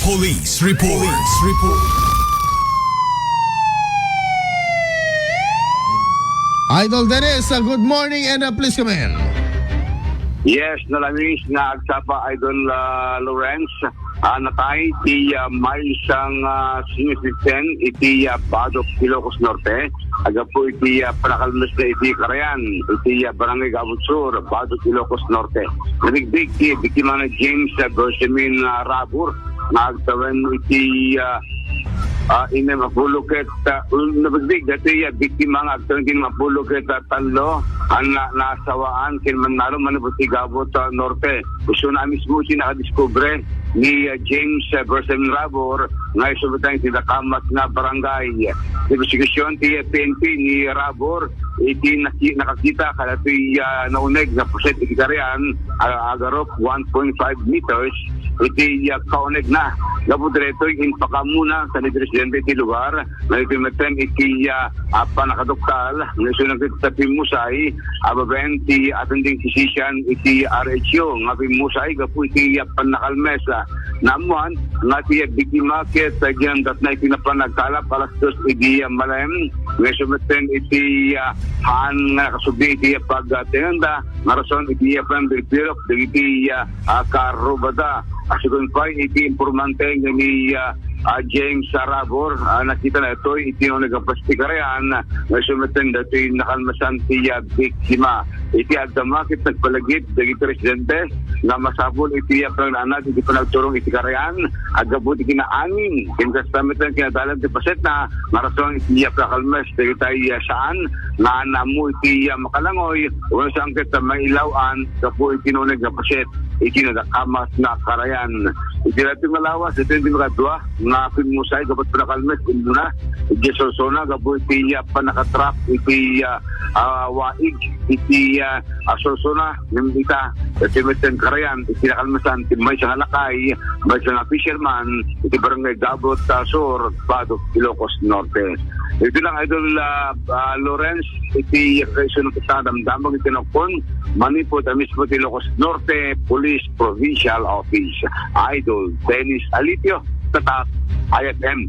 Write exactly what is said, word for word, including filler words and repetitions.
Police report. Police report. Idol Dennis, uh, good morning and, uh, please come in. Yes, nalamis nga agsapa, Idol, uh, Lawrence. Ah, natay ti, ah, maysa nga, ah, senior citizen iti, ah, Badoc, Ilocos Norte. Aggapu iti, ah, panakalmes na iti karayan iti, ah, Barangay Gabot Sur, Badoc, Ilocos Norte. Nabigdig ti biktima nga James, ah, Bersamin, ah, Rabor, nga agtawen iti, ah, ah, innem a pulo ket, ah, nabigdig dati, ah, biktima nga agtawen iti innem a pulo ket, ah, tallo, ah, na, nasawaan ken mannalon manipud ti Gabot, ah, Norte. Isu na mismo ti nakadiskubre ni, ah, James, ah, Bersamin Rabor nga isu met iti nakamat nga barangay. Ti prosecution ti, ah, P N P ni Rabor iti naki-, nakakita kadatoy, ah, nauneg nga puset iti karayan, ah, agarok one point five meters iti, ah, kaunegna. Gapu daytoy, impakaammonan ti residente iti lugar nga iti metten iti, ah, ah, pannakaduktal nga isu na ket ti pimmusay a babaen ti attending physician iti R H U nga pimmusay gapu iti, ah, pannakalmes. Ah, naammoan nga ti, ah, biktima ket, ah, ginandatna iti napan nagtalab alas dos idi, ah, malem nga isu metten iti, ah, haan nga nakasubli iti, ah, pagtenganda nga rason iti, ah, panbirok dagiti, ah, ah, karrubada. Asikon pay iti impormante nga ni, ah, ah, James Sarabor, ah, nakita na itoy iti nauneg a puset ti karayan, nga isu metten datoy nakalmesan ti, ah, biktima. Iti agdama ket nagpalagip dagiti residente nga masapul iti, ah, panagnaanad iti panagturong iti karayan, aggapu ti kinaangin, ken kasta metten kinadalan ti pusetna, nga rason iti, ah, pagkalmes dagiti, ah, saan nga naammo iti, ah, makalangoy, wenno saan ket, ah, mailaw-an gapu iti nauneg a puset iti nadakamat nga karayan. Iti daytoy nga lawas, iti makadua nga pimmusay gapu ti panakalmes, immuna iti Sorsogon gapu iti, ah, pannakatrap iti, ah, ah, waig iti, ah, ah, Sorsogon, ngem ita, iti metten karayan, iti nakalmesan ti maysa nga lakay, maysa nga fisherman, iti Barangay Gabot, ah, Sur, Badoc, Ilocos Norte. Iti lang, Idol, ah, ah, Lawrence, iti kaisunod ta damdamag iti nakon, manipud a mismo ti Ilocos Norte Police Provincial Office. Idol Dennis Alitio, Tatak, I F M.